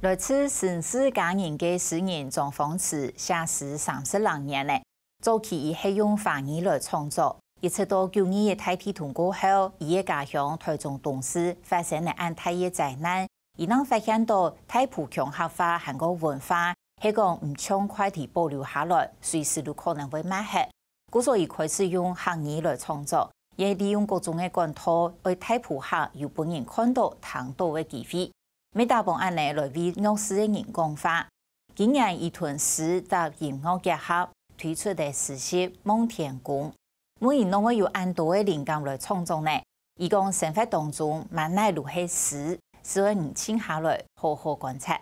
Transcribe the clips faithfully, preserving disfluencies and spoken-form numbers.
來自新市家人个詩人莊方池寫詩三十零年了。早期佢係用華語來創作，一直到九二一大地動過後，佢个家鄉台中東勢發生了恁大个災難，佢正發現到大埔腔客話還過文化，係講毋暢快地保留下來，隨時都可能會滅忒。故所佢開始用客語來創作，也利用各種个管道，愛大埔客有分人看到、聽到个機會。 乜打幫恁呢來為弱勢个人講話。今年佢同詩搭音樂結合，推出个詩集《望天宮》。問佢仰會有恁多个靈感來創作呢？佢講生活當中滿哪都係詩，所以你靜下來好好觀察。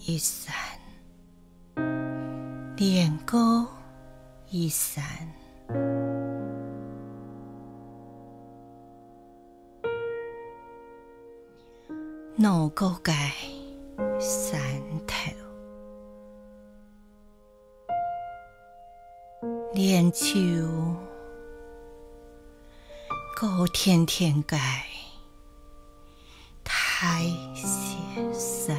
一閃，連過一閃。 挪過个山頭，連就高天天个大雪山。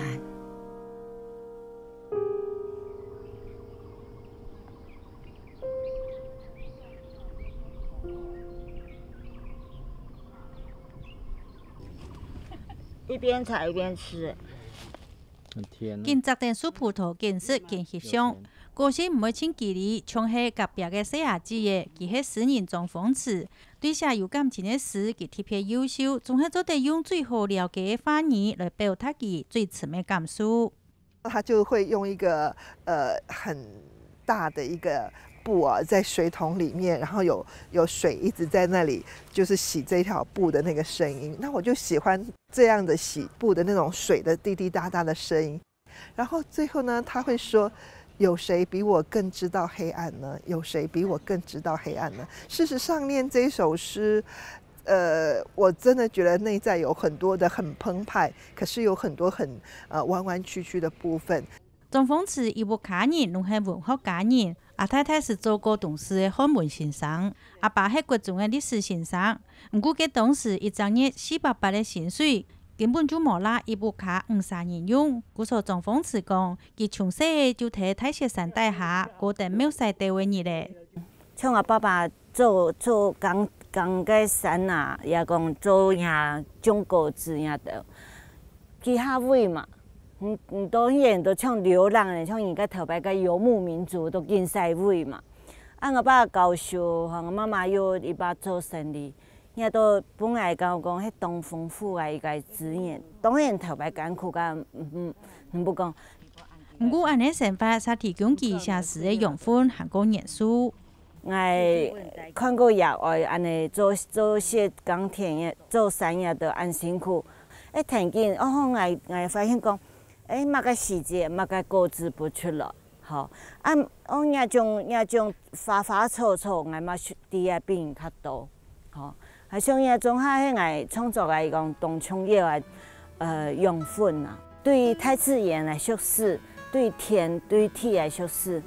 一邊採一邊吃。很甜啊。緊摘等熟葡萄，緊食緊翕相。有甜。果實毋會盡距離，像係隔壁个細阿姊仔，佢係詩人莊方池。對寫有感情个詩，佢特別優秀，總係做得用最好了解个話語來表達佢最深个感受。 他就會用一個呃很大的一個布啊，在水桶裡面，然後有有水一直在那裡，就是洗這條布的那個聲音。那我就喜歡這樣的洗布的那種水的滴滴答答的聲音。然後最後呢，他會說：“有誰比我更知道黑暗呢？有誰比我更知道黑暗呢？”事實上，念這一首詩，呃，我真的覺得內在有很多的很澎湃，可是有很多很呃彎彎曲曲的部分。 莊方池一屋下人攏係文學家人，阿太太係做過東勢个漢文先生，阿爸係國中个歷史先生。毋過該當時一隻月四百八个薪水，根本就無罅一屋下五儕人用。故所莊方池講，佢從細就在大雪山底下過等廟西兜个日仔。 像𠊎爸爸做做扛扛个山啊，也講做遐種果子遐个，幾下位嘛，嗯，嗯，當然都像流浪人，像人家頭擺个游牧民族都緊徙位嘛。啊，𠊎爸教書，吼，𠊎媽媽又一把做生理，遐都本來講講，迄當豐富个一个資源，當然頭擺艱苦个，嗯，嗯，毋講。 毋過恁呢生活，煞提供佢寫詩个養分還過元素。 𠊎看過爺哀恁呢做做事耕田个，做山个都恁辛苦。誒，天經，哦吼，𠊎𠊎發現講，誒，麼个時節，麼个果子不出來，吼，啊，哦，若種若種花花草草，𠊎嘛係知个比人較多，吼。還像若種下係𠊎創作个一種當重要个，呃，養分啊。對大自然來熟識，對天對地來熟識，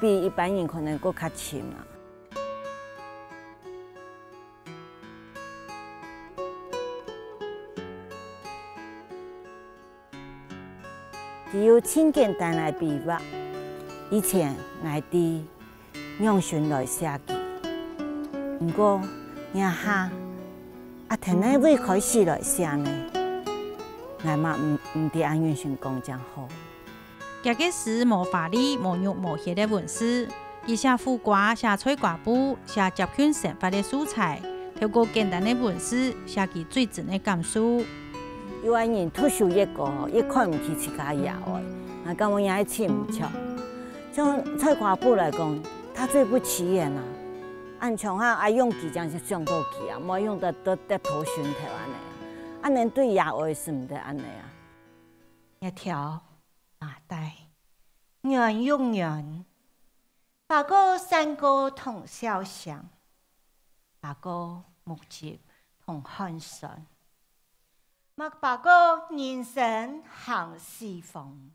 比一般人可能過較深啊。佢有盡簡單个比喻，以前𠊎知仰形來寫佢，毋過這下啊，跈哪位開始來寫呢？𠊎嘛毋毋知仰形講正好。 厥个詩無華麗、無肉無血个文字，佢寫苦瓜、寫菜瓜布、寫接近生活个素材，透過簡單个文字寫佢最真个感受。有个人讀書越高，越看毋起自家爺哀，啊，感覺也係盡毋著。像菜瓜布來講，他最不起眼啊。恁像哈，啊用佢正係想到佢啊，無用得得得頭暈頭恁呢。恁呢對爺哀係毋得恁呢啊。一條麻袋，圓又圓，爬過山高同小城，爬過目汁同汗酸，嘛爬過人生行四方。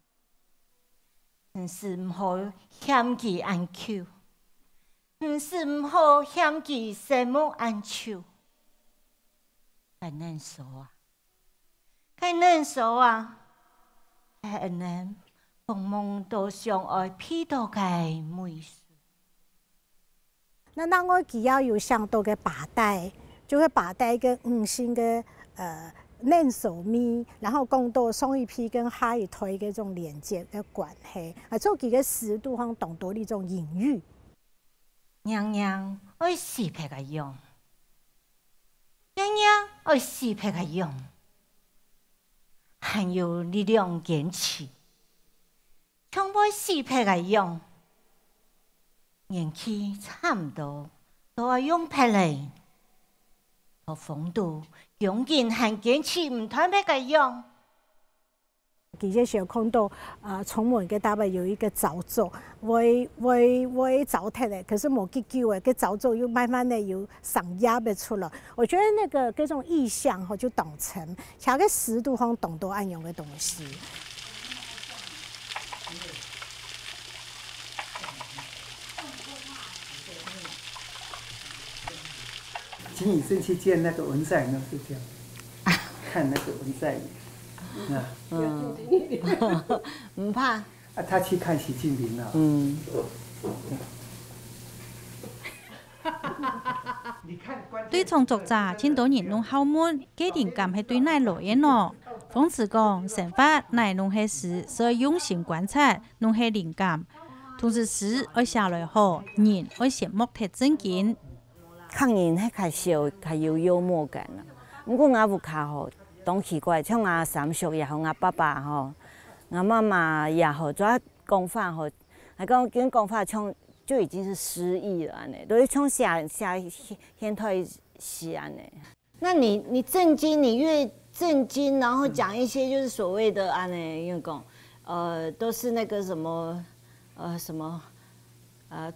毋使毋好嫌佢恁舊，毋使毋好嫌佢色目恁醜。該年少啊，該年少啊，係恁呢懵懵都想愛飛到該尾數。 那另外佢也有想到个芭帶，就係芭帶个女性个呃年少味，然後講到上一輩跟下一代个這種連接个關係，啊，做佢个詩都好當多這種隱喻。娘娘愛死別个樣，娘娘愛死別个樣，還有力量堅持。 像會死別个樣，年紀差毋多都愛用別咧。學風度，究竟還堅持毋斷別个樣。佢這時候看到，呃，窗門个搭背有一個燥草，會會會燥忒咧，可是無幾久欸，該燥草又慢慢的有生葉个出來。我覺得那個這種意象吼，就當深。 寫个詩都好當多恁樣个東西。請你先去見那個文在寅，是這樣，看那個文在寅啊。嗯，毋怕。啊，他去看習近平了。嗯。 對創作者，盡多人攏好問，該靈感係對哪來个呢？豐池講，生活哪攏係詩，所以用心觀察，攏係靈感。同時詩愛寫來好，人愛先摸忒正經。客人係較少，較有幽默感啊。毋過𠊎屋下吼，當奇怪，像𠊎三叔也好，𠊎爸爸吼，𠊎媽媽也好，主要講話吼，還講跟講話像就已經是詩意了，恁呢，都是像寫寫現代詩恁呢。那你你正經，你越正經，然後講一些就是所謂的恁呢，因為講，呃，都是那個什麼，呃，什麼，呃，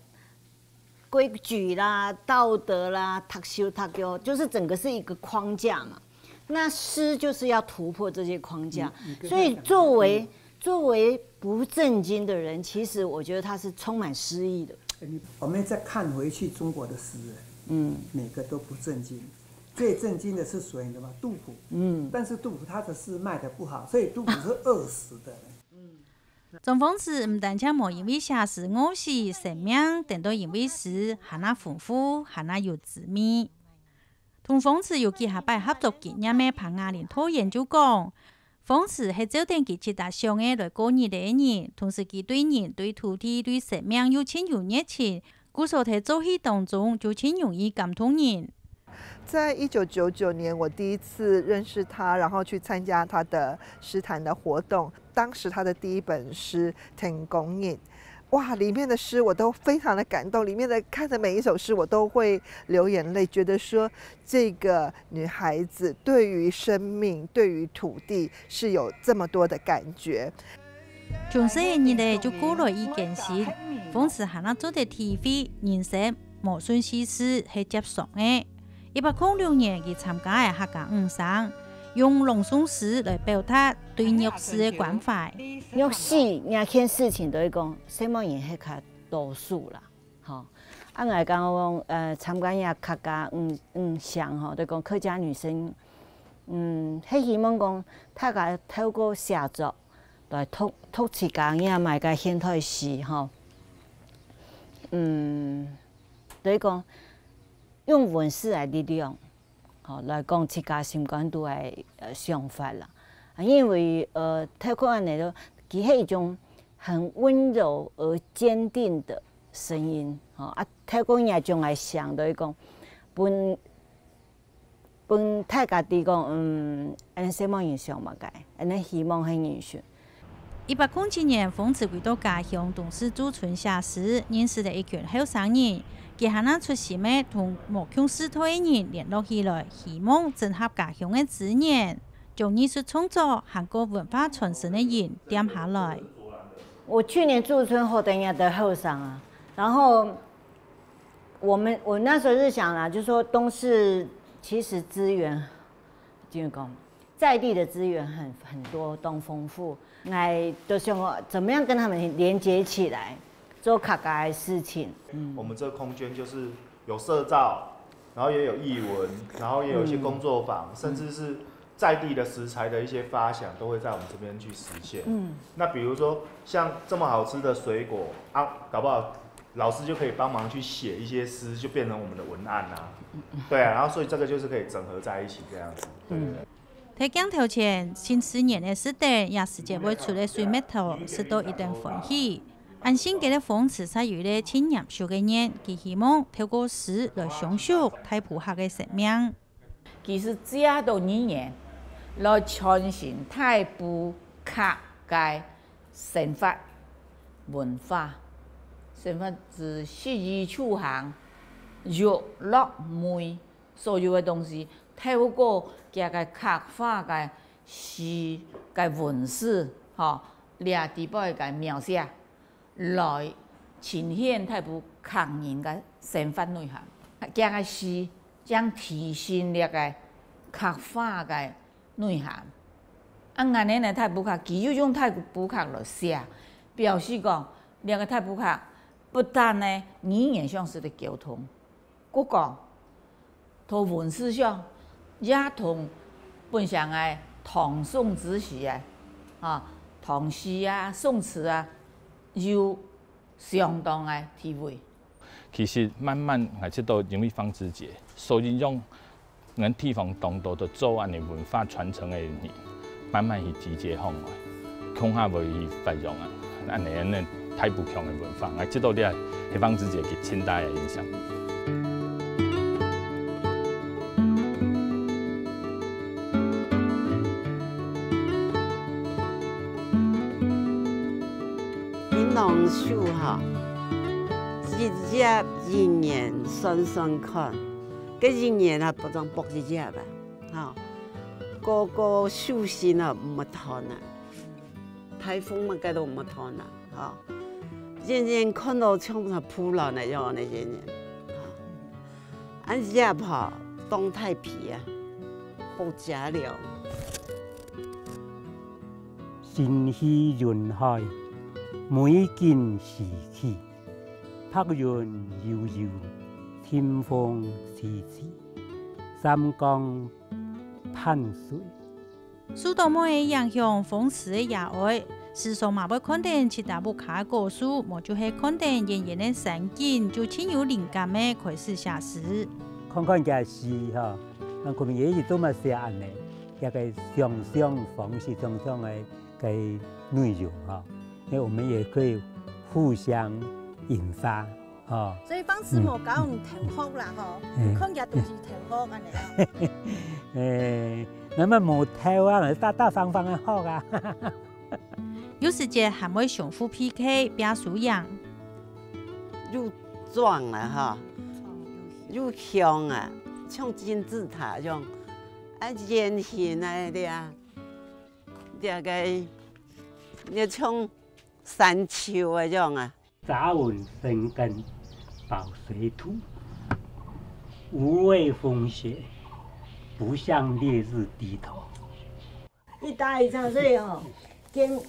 規矩啦、道德啦、讀書讀有，就是整個是一個框架嘛。那詩就是要突破這些框架，嗯，你跟他講，所以作為作為不正經的人，其實我覺得他是充滿詩意的。我們再看回去中國的詩人，嗯，每個都不正經。最正經的是誰，你知道嗎？杜甫。嗯，但是杜甫他的詩賣得不好，所以杜甫是餓死的。鍾豐池毋單淨無因為寫詩餓死，生命顛倒因為詩還較豐富，還較有滋味。 同豐池有幾下擺合作經驗个彭雅玲導演就講，豐池係照等佢自家想个來過日仔个人，同時佢對人、對土地、對生命又盡有熱情，故所在做戲當中就盡容易感動人。在一九九九年，我第一次認識他，然後去參加他的詩壇的活動。當時他的第一本詩《天光日》，哇，裡面的詩我都非常的感動，裡面的看的每一首詩我都會流眼淚，覺得說這個女孩子對於生命、對於土地是有這麼多的感覺。從細个日仔就過來已艱辛，豐池還較做得體會人生無順序事係接上个。一八空六年，佢參加个客家五聲，用朗誦詩來表達對弱勢个關懷。弱勢這件事情，就係講，細妹人係較多數啦，吼。啊，𠊎講講，呃，參加這客家五五聲吼，就講客家女聲，嗯，係希望講大家透過寫作來讀讀自家這麼个現代詩吼，嗯，就係講用文字个力量， 吼，來講自家心肝肚个，呃，想法啦。啊，因為，呃，透過恁呢咯，佢係一種很溫柔而堅定的聲音，吼，啊，透過這種个聲，就係講，分分大家知講，嗯，恁呢細妹人想麼个，恁呢希望係人想。一八空七年，豐池歸到家鄉東勢駐村寫詩，認識了一群後生人，佢還拿出心个同無共時代个人聯絡起來，希望整合家鄉个資源，將藝術創作還過文化傳承个人點下來。我去年駐村後，等一下的後生啊，然后我们我那时候是想啦，就说东势其实资源，怎么讲，在地的资源很很多，都丰富，来就想说怎么样跟他们连接起来，做客家的事情。我们这个空间就是有社造，然后也有艺文，然后也有一些工作坊，甚至是在地的食材的一些发想，都会在我们这边去实现。嗯，那比如说像这么好吃的水果啊，搞不好老师就可以帮忙去写一些诗，就变成我们的文案啊。对啊，然后所以这个就是可以整合在一起这样子。对对对。在鏡頭前，新十年个時節，也時節會出个水蜜桃，食到一等歡喜。恁性格个豐池煞有一个盡嚴肅个人，佢希望透過詩來相續大埔客个生命。佢係借到語言來傳承大埔客个生活文化，生活之食衣住行、娛樂、美，所有个東西，透過佢个客話个詩个文字，吼，這底背个描寫，來呈現大埔客人个生活內涵。佢个詩正體現這个客話个內涵。啊，恁呢呢，大埔客佢又用大埔客來寫，表示講，這个大埔客不但呢語言上識得溝通， 故講，在文字上也同本省个唐宋之時个，啊，唐詩啊、宋詞啊，有相當个地位。其實慢慢𠊎知道，因為方子杰，所以讓𠊎地方當多都做恁呢文化傳承个人，慢慢去集結起來，共下會去發揚啊，恁呢恁呢大埔腔个文化，𠊎知道這係方子杰佢盡大个影響。檳榔樹哈，一葉一年算算看，該一年啊，不正剝一葉啊，哈，個個樹心啊，毋會斷啊。 颱風嘛，該都毋會斷啊，吼。遠遠看到像係鋪路个樣个遠遠，吼。恁葉吼，當大皮啊，保遮了。心繫雲海，美景四起，白雲悠悠，清風徐徐，三江泮水。 受到梅个影響，豐池个野外，時常嘛會看等自家屋下个果樹，無就係看等遠遠个山景，就盡有靈感个開始寫詩。看看佢个詩吼，恁可能也是都嘛寫恁呢，佢个想像方式、想像个个內容吼，因為我們也可以互相引發。 哦，所以方池無教你頭殼啦吼，嗯看起來都是頭殼安尼啊。誒，那麼無頭啊，大大方方个好啊。有時節還會相互P K，拚輸贏。又壯啊哈，又強啊，像金字塔樣，啊圓形啊這，這个，也像山丘啊樣啊。 扎穩生根，保水土，無畏風雪，不向烈日低頭。一打一仗，所以吼，見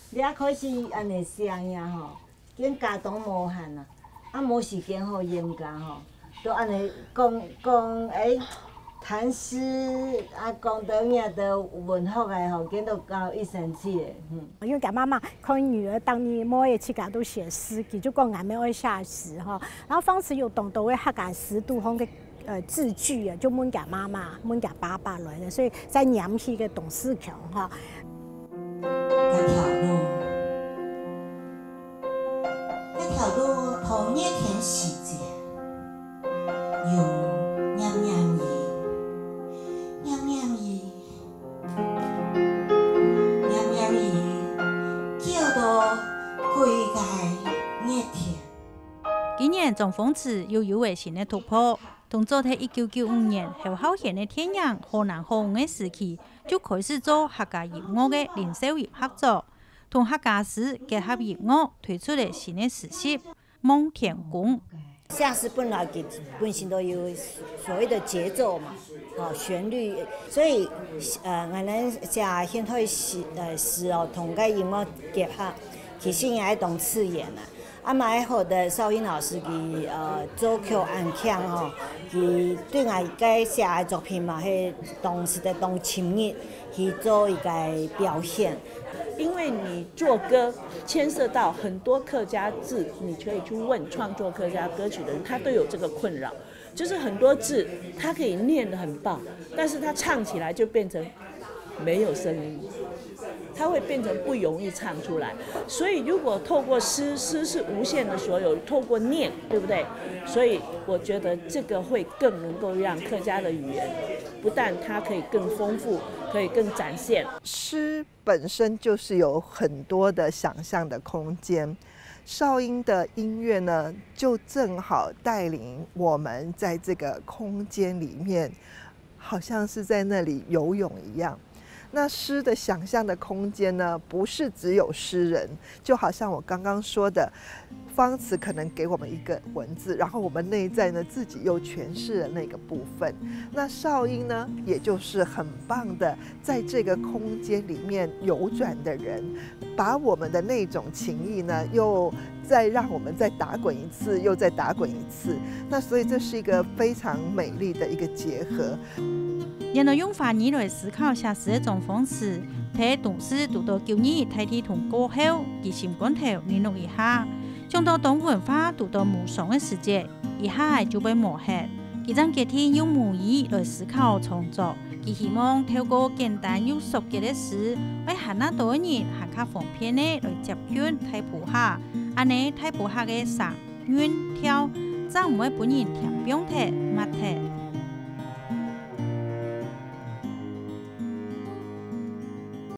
你一開始安尼寫呀吼，見家當無閒啊，啊無時間好冤家吼，都安尼講講，誒，談詩啊，講到遐个文學个吼，見到到一生氣个，嗯。因為佢媽媽看女兒當年每一次佢都寫詩，佢就講𠊎乜愛寫詩吼。然後方池有當多个客家詩都好个呃字句啊，就問佢媽媽，問佢爸爸來个，所以在念起个董事強哈。這條路，這條路頭熱天時節，有黏黏雨，黏黏雨。莊豐慈又有了新个突破，同早在一九九五年侯孝賢个電影《好男好女》个時期，就開始做客家音樂个零售業合作，同客家詩結合音樂，推出了新个詩集《望天宮》。 寫詩本來佢本身都有所謂的節奏嘛，哦，旋律，所以呃，𠊎等寫現代詩呃詩哦，同个音樂結合，其實也當自然啊。啊，蠻好的，紹英老師佢呃作曲恁慶哦，佢對𠊎个寫个作品嘛，係當時的當深入去做一個表現。 因為你做歌牽涉到很多客家字，你可以去問創作客家歌曲的人，他都有這個困擾，就是很多字他可以念得很棒，但是他唱起來就變成沒有聲音，它會變成不容易唱出來。所以如果透過詩，詩是無限的所有，透過念，對不對？所以我覺得這個會更能夠讓客家的語言，不但它可以更豐富，可以更展現。詩本身就是有很多的想象的空间。绍英的音乐呢，就正好带领我们在这个空间里面，好像是在那里游泳一样。那诗的想象的空间呢，不是只有诗人，就好像我刚刚说的，方慈可能给我们一个文字，然后我们内在呢自己又诠释了那个部分。那绍英呢，也就是很棒的在这个空间里面游转的人，把我们的那种情谊呢，又再让我们再打滚一次，又再打滚一次。那所以这是一个非常美丽的一个结合。原來用華語來思考寫詩个莊豐慈，在當時堵到九二一大地動過後，佢心肝頭零落一下，想到當文化堵到無常个時節，一下仔就會無忒。佢正決定用母語來思考創作。佢希望透過簡單又熟悉个詩，會還較多人還較方便个來接近大埔客，恁呢大埔客个聲、韻、調，正毋會分人添放忒、抹忒。